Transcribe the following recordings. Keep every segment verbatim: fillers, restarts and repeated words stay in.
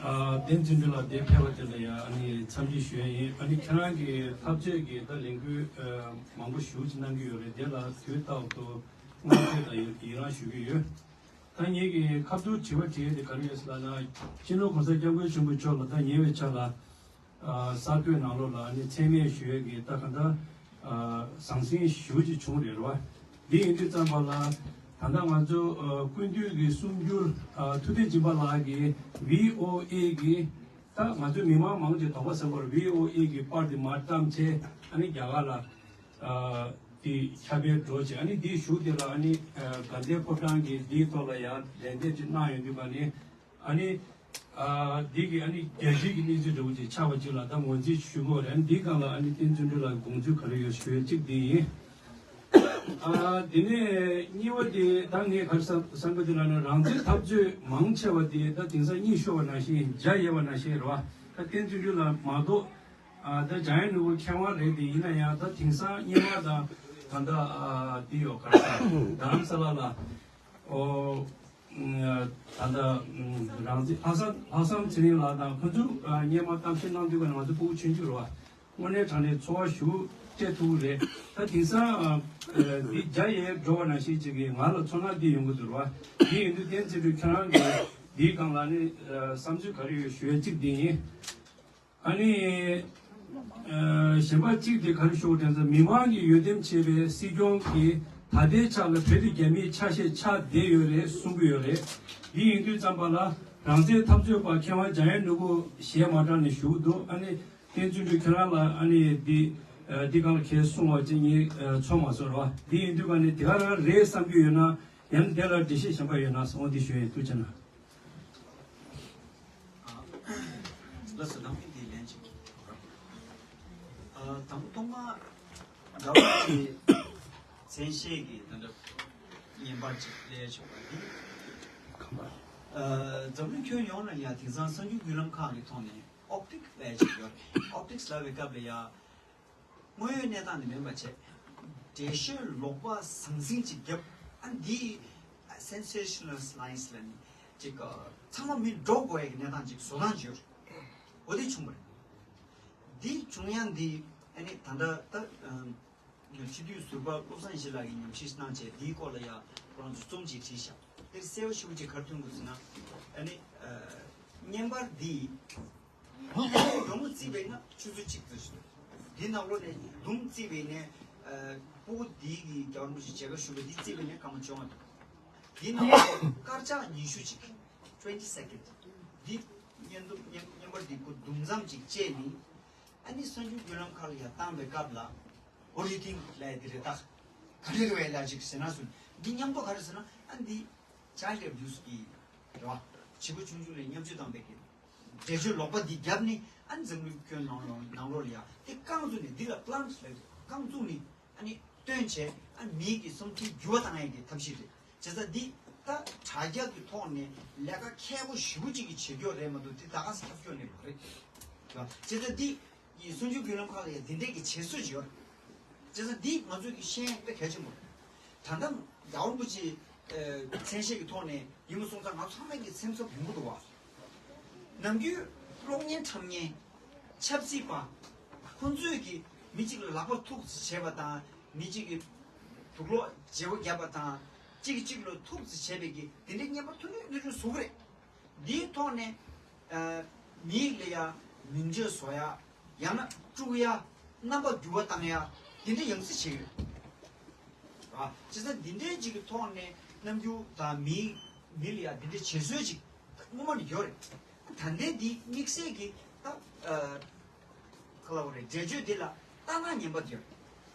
ཨ། བསྟན་འཛིན་གྲུབ་ལགས་འདིར་ཕེབས་པ་དེ་ལ་ཡང་ཨ་ནི་འཚམས་འདྲི་ཞུ་ཡ་ཡིན། ཨ་ནི་ཁྱེད་རང་གིས་འཐབ་རྩོད་ཀྱི་ད་ལས་འགུལ་ཨ་མང་པོ་ཞེ་པོ་ཅིག་གནང་གི་ཡོད་རེད། དེ་ལ་དུས་རྟག་ཏུ་བསྔགས་བརྗོད་དང་ཡི་རང་ཞུ་གི་ཡོད། ད་ངེད་ཀྱི་ཁ་ཐུག་དྲི་བ་དྲི་ཡ་དེ་ག་རེ་ཡོད་ཟེར་ལབ་ན། སྤྱི་ནོར་གོང་ས་སྐྱབས་མགོན་ཆེན་པོ་མཆོག་ལ་ད་ཉེ་བའི་ཆར་ལ་ཨ་གསར་འགོད་ནང་ལོགས་ལ་ཨ་ནི་མཚན་སྨད་ཞུ་ཡ་གི་ད་ག་འདྲ་ཨ་ཟང་ཟིང་ཞེ་པོ་ཅིག་བྱུང་རེད་རོ། འདི་ཡིན་དུས་ཙམ་པ་ལ་ད་ལྟ་ང་ཚོ་ཨ་སྐུ་མདུན་གྱི་གསུང་སྒྱུར་ཨ་ཐུབ་བསྟན་སྦྱིན་པ་ལགས་ཀྱིས་ཝི་ཨོ་ཨེ་གི་ད་ང་ཚོ་མི་མང་མང་ཆེ་དོགས་པ་ཟ་བར་ཝི་ཨོ་ཨེ་གི་པར་དེ་མར་བཀྲམ་བྱས། ཨ་ནི་རྒྱ་གར་ལ་ཨ་དེ་ཁྱབ་སྤེལ་འགྲོ་བྱས། ཨ་ནི་དེའི་གཞུག་དེ་ལ་ཨ་ནི་ཨ་དགའ་ལྡན་ཕོ་བྲང་གིས་དེའི་ཐོག་ལ་ཡང་ལན་འདེབས་ཅིག་གནང་ཡོང་དུས་ག་ནི། ཨ་ནི་ཨ་འདི་གི་ཨ་ནི་རྒྱལ་སྤྱིའི་གི་གནས་ཚུལ་འདྲ་བོ་ཅིག་ཆགས་པ་ཅིག་ལ་ད་ངོས་འཛིན་ཞུ་དགོས་རེད། ཨ་ནི་འདིའི་སྒང་ལ་ཨ་ནི་བསྟན་འཛིན་གྲུབ་ལགས་དགོངས་ཚུལ་ག་རེ་ཡོད་ཞུ་ཡ་གཅིག་འདི་ཡིན། ཨ་དེ་ནས་གཉིས་པ་དེ་ད་ངས་ག་རེ་བསམ་བསམ་གི་འདུག་ལབ་ན། རང་བཙན་འཐབ་རྩོད་མང་ཆེ་བ་དེ་ད་དེང་སང་གཉིད་ཤོར་བ་ནང་བཞིན། འཇའ་ཡལ་བ་ནང་བཞིན་རེད་བ། ད་བསྟན་འཛིན་གྲུབ་ལགས་མ་གཏོགས་ཨ་ད་འཇམ་དབྱངས་ནོར་བུ་མཁས་དབང་རེད་དེ། ཡིན་ན་ཡང་ད་དེང་སང་སྔོན་མ་དང་ད་ལྟ་ཨ་དེ་ཡོད་ག་རེ་ཟེར། རྡ་རམ་ས་ལ་ལ། ཨོ། ད་ལྟ་རང་བཙན་ལྷག་བསམ་ལྷག་བསམ་ཚེ་རིང་ལགས་དང་ཁོང་ཚོ་སྔོན་མ་གཏམ་བཤད་གནང་དུས་ཀ་ང་ཚོ་ཕྲུ་གུ་ཆུང་ཆུང་རེད་བ། དངོས་གནས་དྲང་གནས་ཚོར་བ་ཞེ་པོ་སྤྲད་ཐུབ་ཀྱི་རེད། ད་དེང་སང་འདི་འཇའ་ཡལ་འགྲོ་བ་ནང་བཞིན་ཅིག་གིས་ང་ལ་ཚོར་སྣང་འདི་ཡོང་གི་འདུག་རེད་བ། འདི་ཡིན་དུས་བསྟན་འཛིན་གྲུབ་ཁྱེད་རང་གིས་འདིའི་སྒང་ལ་ནི་བསམ་ཚུལ་ག་རེ་ཡོད་ཞུ་ཡ་གཅིག་འདི་ཡིན། ཨ་ནི། ཨ་གཞན་པ་གཅིག་དེ་ག་རེ་ཞུ་དགོས་དྲན་ཚེ། མི་མང་གིས་འོས་འདེམས་བྱས་པའི་སྲིད་སྐྱོང་གིས་ད་ལྟའི་ཆ་ལ་བོད་དེ་རྒྱ་མིའི་ཆ་ཤས་ཆགས་བསྡད་ཡོད་རེད་གསུང་གི་ཡོད་རེད། འདི་ཡིན་དུས་ཙམ་པ་ལ་རང་བཙན་འཐབ་རྩོད་པ་མཁས་དབང་འཇམ་དབྱངས་ནོར་བུ་ཞལ་མ་དྲངས་ནས་བཞུགས་འདུག་ཨ་ནི་བསྟན་འཛིན་གྲུབ་ཁྱེད་རང་ལ་ཨ་ནི་འདི་ཨ་འདི་སྒང་ལ་གས་གསུང་བ་ཅིག་ངས་ཨ་ཚོར་མ་སོང་ར་བ། འདི་ཡིན་དུས་ག་ནི་དེ་ག་རང་རེད་བསམ་གྱི་ཡོད་ན། ཡང་དེ་ལ་འགྲེལ་བཤད་གཞན་པ་ཡོད་ན་གསུང་བ་འདི་ཞུ་ཡིན། ཐུགས་རྗེ་གནང་། ལགས་སོ། ནང་མི་འདི་ལན་ཅིག་ཨ་དང་པོ་ཐོག་མ་དགའ་བ་གི་མཚན་ཤས་ཀྱི་ད་ལྟ་བརྙན་པར་ཅིག་ལས་ཆོག་པ་འདི། ཨ་འཛམ་གླིང་ཁྱོན་ཡོངས་ལ་ཡང་དེང་སང་གསར་འགྱུར་བརྒྱུད་ལམ་ཁག་གི་ཐོག་ནས་ཨོབ་ཊིག་ལས་ཅིག་ཡོད་རེད། ཨོབ་ཊིག་ལབ་པའི་སྐབས་ལ་ཡང་དངོས་ཡོད་གནས་སྟངས་དེ་མིན་པ་བྱས། འགྲེལ་བཤད་ལོག་པ་ཟང་ཟིང་ཅིག་བརྒྱབ། ཨ་འདི་sensationalized ལབ་ནི་ཅིག་ཚང་མ་མི་འདྲོག་དགོས་ཡ་གི་གནས་སྟངས་ཅིག་བཟོ་སྟངས་ཅིག་ཡོད་རེད། འོ་དེ་བྱུང་བ་རེད། འདི་བྱུང་ཡ་འདི་ཨ་ནི་ད་ལྟ་ད་སྤྱི་འཐུས་ཟུར་པ་བློ་བཟང་ཡེ་ཤེས་ལགས་ཀྱིས་ཉམས་ཞིབ་གནང་བྱས། འདིའི་སྐོར་ལ་ཡ་ཁོ་རང་ཚོ་རྩོམ་ཅིག་བྲིས་ཤག་དེར་གསལ་པོ་ཞེ་པོ་ཅིག་ག་རེ་ཐོན་དགོས་ཟེར་ན། ཨ་ནི་བརྙན་པར་འདི་ཡོང་བརྩིས་པས་ན་ཆུ་ཚོད་གཅིག་ཙམ་ཞིག་འདི་ནང་ལོགས་ནས་རྡུང་རྩིས་པས་ནས། ཨ་སྤུ་གུ་འདི་གི་རྒྱལ་བ་རིན་པོ་ཆེ་མཇལ་ཁ་ཞུ་བ་འདི་རྩིས་པས་ནས་སྐར་མ་བཅོ་ལྔ་འདུག་འདི་ནང་ལོགས་སྐར་ཆ་ཉི་ཤུ་ཅིག twenty second འདི་བརྙན་ཐུང་བརྙན་བརྙན་པར་འདི་ཁོ་རྡུང་མཚམས་ཅིག་བཅད་ནི། ཨ་ནི་གསར་འགྱུར་བརྒྱུད་ལམ་ཁག་ལ་ཡར་བཏང་བའི་སྐབས་ལ། What do you think ལབ་ཡ་འདི་རེད་ད། ག་རེ་རེད་བས་ལབ་ཅིག་ཟེར་ན་སོང་། འདི་མཉམ་དུ་ག་རེ་ཟེར་ན། ཨ་འདི་child abuse གི་རེད་བ། བྱིས་པ་ཆུང་ཆུང་ལ་བརྙས་བཅོས་བཏང་བའི་གི་འགྲེལ་བརྗོད་ལོག་པ་འདི་བརྒྱབ་ནི། ཨ་ནི་འཛམ་གླིང་ཁྱོན་ནང་ལོགས་ནང་ལོགས་ལ་ཡ་དེ་རྐང་བཙུགས་ནས་འདི་ལ་plant ལབ་རྐང་བཙུགས་ནི། ཨ་ནི་སྟོན་བྱས། ཨ་མི་གི་བསམ་ཚུལ་འགྱུར་བ་བཏང་ཡ་གི་ཐབས་ཤེས་རེད། བྱས་ཙང་འདི་ད་དྲ་རྒྱ་གི་ཐོག་ནས་ལས་ཀ་མཁས་པོ་ཞེ་པོ་ཅིག་གིས་བྱེད་རྒྱུ་རེད་མ་གཏོགས་འདི་ད་ག་སེ་ཁྱབ་སྐྱོར་ནི་མ་རེད། བྱས་ཙང་འདི་ཡི་གསར་འགྱུར་བརྒྱུད་ལམ་ཁག་ལ་ཡང་འདི་འདྲས་ཀྱི་བྱེད་སྲོལ་ཅིག་ཡོད་རེད། བྱས་ཙང་འདི་ང་ཚོས་ཀྱི་ཤེས་ཡོན་དཔེ་གལ་ཆེན་པོ་རེད། ད་ལྟ་རྒྱལ་བ་རིན་པོ་ཆེའི་ཨ་མཚན་ཤས་ཀྱི་ཐོག་ནས་ཡིན་པ་སོང་ཙང་ང་ཚང་མ་གི་སེམས་འཚབ་ཡོང་གི་འདུག་བ། ནམ་རྒྱུན་གློག་བརྙན་འཁྲབ་མཁན། ཆབ་སྲིད་པ། ཁོང་ཚོས་ཀྱི་མི་གཅིག་ལ་ལག་པ་ཐུག་ཙམ་བྱས་པ་དང་། མི་གཅིག་གི་དུག་ལོག་བརྗེ་པོ་བརྒྱབ་པ་དང་། གཅིག་གིས་གཅིག་ལ་ཐུག་ཙམ་བྱས་པའི་གི་དེ་འདྲའི་བརྙན་པར་ཐུང་ཐུང་ཐུང་ཐུང་བཟོ་གི་རེད། འདིའི་ཐོག་ནས་ཨ་མི་ལ་ཡ་མིང་ཆད་བཟོ་ཡ། ཡང་ན་དཀྲུག་ཡ། རྣམ་པ་འགྱུར་བ་བཏང་ཡ། འདི་འདྲ་ཡང་སེ་བྱེད་ཀྱི་རེད། ཨ་བྱས་ཙང་འདི་འདྲའི་ཅིག་གི་ཐོག་ནས་རྣམ་འགྱུར་དང་མི་མི་ལ་ཡ་འདི་འདྲའི་བྱེད་སྲོལ་ཅིག་སྔོན་མ་ནས་ཡོད་རེད། ད་ལྟའི་འདི་དམིགས་བསལ་གྱི་ད་ཨ་ག་ལབ་དགོས་རེད། འགྲེལ་བརྗོད་འདི་ལ་ལྟ་སྟངས་ངན་པ་དེ་ཡོད་རེད།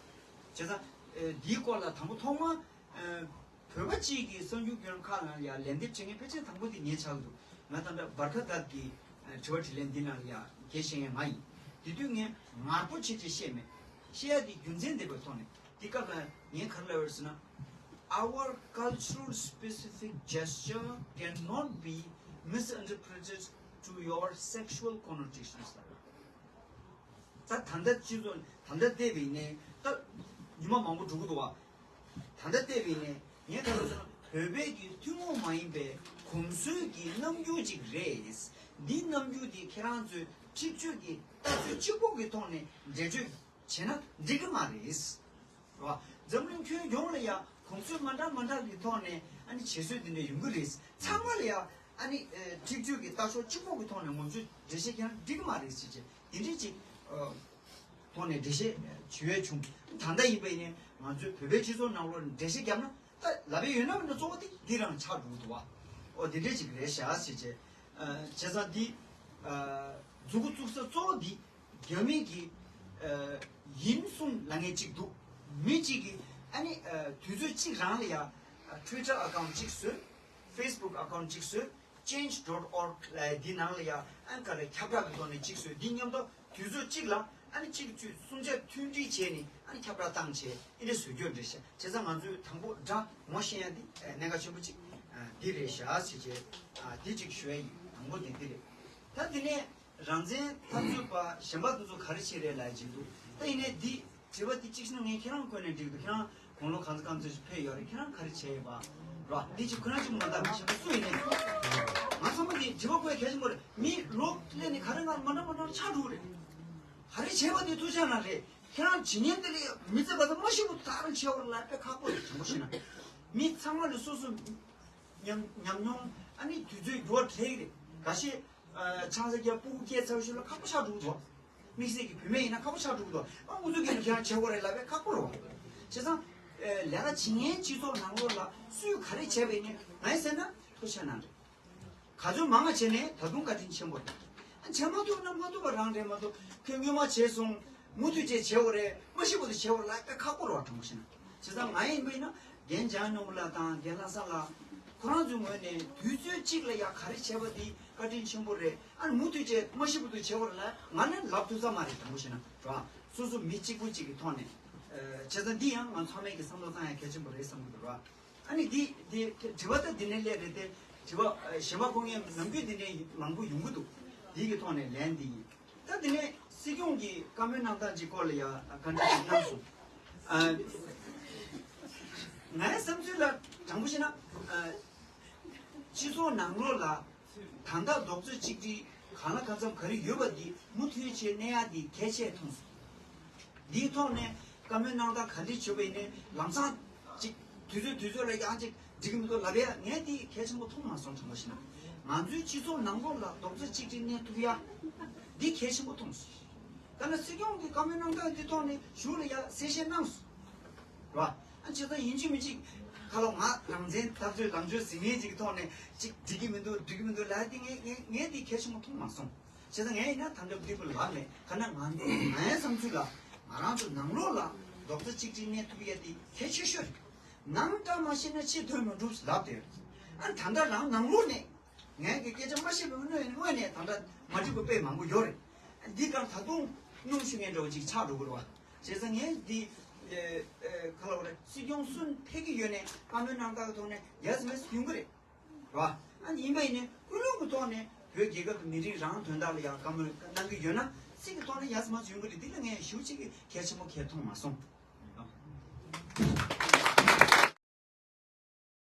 བྱས་ཙང་ཨ་འདིའི་སྐོར་ལ་དང་པོ་ཐོག་མ་ཨ་བོད་པ་གཅིག་གིས་གསར་འགྱུར་བརྒྱུད་ལམ་ཁག་ནང་ལ་ཡ་ལན་འདེབས་བྱེད་མཁན་ཕལ་ཆེར་དང་པོ་དེ་ངའི་ཆགས་ཀྱི་འདུག་ང་ད་ལྟ་བར་ཁ་དར་གྱི་ཨ་དྲི་བ་དྲིས་ལན་འདི་ནང་ལ་ཡ་འགན་བཞེས་མཁན་ང་ཡིན། དེ་དུས་ངས་ངར་པོ་བྱས་བྱས་བཤད་མེད། བཤད་ཡ་དེ་རྒྱུ་མཚན་ལྡན་པའི་ཐོག་ནས། འདི་སྐབས་ལ་ངས་ག་རེ་ལབ་ཡོད་ཟེར་ན། Our cultural specific gesture cannot be misinterpreted to your sexual connotations. ད་ད་ལྟ་སྤྱི་ཚོགས་ད་ལྟ་བལྟས་པ་ཡིན་ནའི་ད་ཉི་མ་མང་པོ་འགྲོ་གི་འདུག་བ། ད་ལྟ་བལྟས་པ་ཡིན་ནའི་ངས་ད་ལྟ་བསམ་ན་བོད་པའི་གི་ཐུན་མོང་མ་ཡིན་པའི་གོམས་སྲོལ་གྱི་རྣམ་འགྱུར་ཅིག་རེད། འདིའི་རྣམ་འགྱུར་འདི་ཁྱེད་རང་ཚོས་འཁྲིག་སྤྱོད་ཀྱི་ལྟ་ཚུལ་གཅིག་པོ་གི་ཐོག་ནས་འགྲེལ་བརྗོད་བྱས་ན་འགྲིག་གི་མ་རེད། རེད་བ། འཛམ་གླིང་ཁྱོན་ཡོངས་ལ་ཡང་གོམས་སྲོལ་མ་འདྲ་མ་འདྲ་གི་ཐོག་ནས་ཨ་ནི་བྱེད་སྲོལ་འདི་འདྲ་ཡོང་གི་རེད། ཚང་མ་ལ་ཡང་ཨ་ནི་ཨ་འཁྲིག་སྤྱོད་ཀྱི་ལྟ་ཕྱོགས་གཅིག་པོ་གི་ཐོག་ནས་ངོམ་སྤྱོད་འགྲེལ་བཤད་བྱས་ན་འགྲིག་གི་མ་རེད་ཟེར་བྱས་འདི་འདྲ་ཅིག་ཨ་ཐོག་ནས་འགྲེལ་བཤད་ཞུ་ཡས་བྱུང་། ད་ལྟ་ཡིན་པ་ཡིན་ནའི་ང་ཚོའི་བོད་པའི་སྤྱི་ཚོགས་ནང་ལོགས་ནས་འགྲེལ་བཤད་བརྒྱབ་ན་ད་ལབ་པའི་ཡོད་ན་མིན་ན་གཙོ་བོ་དེ་འདི་རང་ཆགས་འགྲོ་གི་འདུག་བ། ཨོ་དེ་འདྲས་ཅིག་རེད་ཤག་ཟེར་བྱས། ཨ་བྱས་ཙང་འདི་ཨ་མཛུབ་གུ་བཙུགས་ས་གཙོ་བོ་འདི་རྒྱ་མི་གི་ཨ་ཡིན་གསུང་ལབ་མཁན་ཅིག་འདུག་མི་གཅིག་གིས་ཨ་ནི་ཨ་དུས་ཚོད་གཅིག་རང་ལ་ཡ་Twitter account་གཅིག་བཟོས། Facebook account་གཅིག་བཟོས། change dot org་ལབ་ཡ་འདི་ནང་ལ་ཡ་ཨ་ནི་ག་རེ་ཁྱབ་བསྒྲགས་ཀྱི་ཐོག་ནས་གཅིག་བཟོས། འདི་མཉམ་དུ་དུས་ཚོད་གཅིག་ལ་ཨ་ནི་གཅིག་བཅུ་གསུམ་ཆ་མཐུན་སྒྲིལ་བྱས་ནས་ཨ་ནི་ཁྱབ་བསྒྲགས་བཏང་བྱས་ཨེ་འདྲ་བཟོ་རྒྱུ་རེད་ཤག་བྱས་ཙང་ང་ཚོས་དང་པོ་སྒྲ་ངོ་ཤེས་ཡ་འདི་གནད་འགག་ཆེན་པོ་གཅིག་འདི་རེད་ཤག་ཟེར་བྱས་འདི་གཅིག་ཞུ་ཡ་ཡིན། དང་པོ་འདི་འདི་རེད། ད་འདི་ནས་རང་བཙན་འཐབ་རྩོད་པ་གཞན་པ་དེ་ཚོ་ག་རེ་བྱས་རེད་ལབ་ཀྱི་འདུག་ད་ཡིན་ནའི་འདི་དྲི་བ་འདི་གཅིག་བྱས་ན་ངས་ཁྱེད་རང་བཀོད་ནས་འགྲིག་འདུག་ཁྱེད་རང་དགུང་ལོ་གང་ཚོད་གང་ཚོད་ཅིག་ཕེབས་ཡོད་རེད། ཁྱེད་རང་ག་རེ་བྱས་ཡོད་པ་ར། འདི་ཅིག་ཁོ་རང་ཅིག་མ་འདང་གཞན་པ་སུ་ཡིན་ནའི་ང་ཚང་མ་འདི་དྲི་བ་བཀོད་གལ་ཆེན་པོ་རེད། མི་ལོ་སླེབས་ནས་ག་རེ་ང་མ་འདྲ་མ་འདྲ་ཆགས་འགྲོ་གི་རེད། ག་རེ་བྱས་པ་དེ་ཐུགས་ཆགས་ན་རེད། ཁྱེད་རང་བྱེད་ཉན་དེ་ལས་མི་ཚེ་ག་ཚོད་མ་ཤི་བོ་ད་རང་བྱས་བར་ལ་དཔེ་ཁག་པོ་རེད། དྲང་པོ་བཤད་ན་མི་ཚང་མ་ལ་སོ་སོ་ཉམས་ཉམས་མྱོང་ཨ་ནི་དུས་ཚོད་འགྱུར་བ་འཕྲད་ཀྱི་རེད། འགའ་ཤས་ཨ་ཆང་ས་རྒྱག་སྤུ་གུ་སྐྱེས་ཚར་ཤུལ་ལ་ཁག་པོ་ཆགས་འགྲོ་གི་འདུག་དམིགས་བསལ་གྱི་བུད་མེད་ཡིན་ན་ཁག་པོ་ཆགས་འགྲོ་གི་འདུག་ཨ་འུ་ཚོ་གིས་ནི་ཁྱེད་རང་བྱེད་དགོས་རེད་ལབ་པས་ཁག་པོ་རེད་བ། བྱས་ཙང་ཨ་ལས་ཀ་བྱེད་མཁན་སྤྱི་ཚོགས་ནང་ལོགས་ལ་སུས་ག་རེ་བྱས་པ་ཡིན་ནའི་ང་ཡིན་ཟེར་ན་ཐུགས་ཆགས་གནང་རེད། ག་ཚོད་མང་ང་བྱས་ནས་ད་དུང་བཀའ་དྲིན་ཆེན་པོ་རེད། ཨ་བྱས་མ་ཐུབ་ན་མ་ཐུབ་པ་རང་རེད་མ་གཏོགས་ཁྱོད་སྔོན་མ་བྱས་སོང་། མུ་མཐུད་བྱས་བྱས་འོ་རེད། མ་ཤི་བར་དུ་བྱས་འོ་ལ་དཔེ་ཁག་པོ་རེད་བ། དྲང་པོ་བཤད་ན། བྱས་ཙང་ང་ཡིན་པ་ཡིན་ན་རྒན་འཇམ་དབྱངས་ལགས་དང་རྒན་ལྷ་བཟང་ལགས་ཁོ་རང་ཚོའི་ངོས་ནས་དུས་ཚོད་གཅིག་ལ་ཡ་ག་རེ་བྱས་པ་འདི་བཀའ་དྲིན་ཆེན་པོ་རེད། ཨ་ནི་མུ་མཐུད་བྱས་མ་ཤི་བར་དུ་བྱས་འོ་ལ་ང་ནི་ལབ་ཐུབ་ས་མ་རེད། དྲང་པོ་བཤད་ན་རེད་བ། སོ་སོ་མི་གཅིག་པུ་གཅིག་གི་ཐོག་ནས། བྱས་ཙང་འདི་ཡང་ང་ཚང་མས་ཀྱི་བསམ་བློ་བཏང་ཡ་གལ་ཆེན་པོ་རེད་བསམ་གྱི་འདུག་ར། ཨ་ནི་འདི་འདི་དྲི་བ་ད་འདི་ནས་སླེབས་རེད་དེ། དྲི་བ་ཨ་གཞན་པ་ཁོང་ངས་ནམ་རྒྱུན་འདི་ནས་མང་པོ་ཡོང་གི་འདུག་འདི་གི་ཐོག་ནས་ལན་འདི་ཡིན། ད་འདི་ནས་སྲིད་སྐྱོང་གི་བཀའ་མོལ་གནང་སྟངས་ཀྱི་སྐོར་ལ་ཡ་བཀའ་འདྲི་ཞིག་གནང་སོང་། ཨ་ངའི་བསམ་ཚུལ་ལ་དྲང་པོ་བཤད་ན། ཨ་སྤྱི་ཚོགས་ནང་ལོགས་ལ་ད་ལྟ་རྡོག་རྩ་གཅིག་སྒྲིལ་གང་ལ་གང་འཚམ་ག་རེ་ཡོད་པ་འདི་མུ་མཐུད་བྱས་གནས་ཡ་འདི་གལ་ཆེ་མཐོང་སོང་། འདིའི་ཐོག་ནས་བཀའ་མོལ་གནང་སྟངས་ག་འདྲ་བྱས་པ་ཡིན་ནའི་ལམ་སང་ཅིག་དུས་ཚོད་དུས་ཚོད་ལ་ཡང་ཅིག་འགྲིག་གི་མི་འདུག་ལབ་ཡ་ངས་འདི་གལ་ཆེན་པོ་མཐོང་མ་སོང་། དྲང་པོ་བཤད་ན་ང་ཚོའི་སྤྱི་ཚོགས་ནང་ལོགས་ལ་རྡོག་རྩ་གཅིག་སྒྲིལ་གནས་ཐུབ་ཡ་འདི་གལ་ཆེན་པོ་མཐོང་སོང་། ད་ནི་སྲིད་སྐྱོང་གི་བཀའ་མོལ་གནང་སྟངས་འདི་ཐོག་ནས་གཞུག་ལ་ཡ་གསལ་བཤད་གནང་སོང་། རེད་བ། ཨ་ཅེ་ད་ཡིན་གཅིག་མིན་གཅིག་ཁ་ལོ་ང་རང་བཙན་འཐབ་རྩོད་ལངས་ཕྱོགས་ཟིན་མཁན་ཅིག་གི་ཐོག་ནས་ཅིག་འགྲིག་གི་མི་འདུག་འགྲིག་གི་མི་འདུག་ལབ་དེ་ངས་ངས་ངས་དེ་གལ་ཆེན་པོ་མཐོང་མ་སོང་། བྱས་ཙང་ངས་ཡིན་ན་ད་ལྟ་འདི་པོ་ལབ་མེད། ག་ན་ང་ཚོ་ངའི་བསམ་ཚུལ་ལ་ང་རང་ཚོ་ནང་ལོགས་ལ་རྡོག་རྩ་གཅིག་སྒྲིལ་གནས་ཐུབ་ཡ་དེ་གལ་ཆེ་ཤོས་རེད། ནང་བཀྲ་མ་ཤིས་ན་ཕྱི་དོན་མ་འགྲུབ་ལབ་དེ། ཨ་ད་ལྟ་རང་ནང་ལོགས་ནས། ངས་ཀྱི་སྐད་ཆ་མ་བཤད་པའི་སྔོན་ནས་སྔོན་ནས་ད་ལྟ་མ་འགྲིག་པ་དཔེ་མང་པོ་ཡོད་རེད། འདི་གར་ད་དུང་སྣུམ་ཞུ་མཁན་འདྲ་བོ་ཅིག་ཆགས་འགྲོ་གི་རེད་བ། བྱས་ཙང་ངས་འདི་ཨེ་ཨེ་ག་ལ་བ་རེད། སྲིད་སྐྱོང་སུ་ཕེབས་ཀྱི་ཡོད་ནས་བཀའ་མོལ་གནང་སྟངས་ཀྱི་ཐོག་ནས་ཡ་ཟི་མེ་ཟི་ཡོང་གི་རེད་བ། ཨ་ནི་ཡིན་པ་ཡིན་ནས་ཀུན་སློང་གི་ཐོག་ནས་བོད་རྒྱལ་ཁབ་ཀྱི་མི་རིགས་རང་དོན་དག་ལ་ཡང་བཀའ་མོལ་གནང་གི་ཡོད་ན་སྲིད་ཀྱི་ཐོག་ནས་ཡ་ཟི་མ་ཟི་ཡོང་གི་རེད། འདི་ལ་ངས་ཞེ་པོ་ཅིག་གི་གལ་ཆེན་པོ་གལ་མཐོང་མ་སོང་།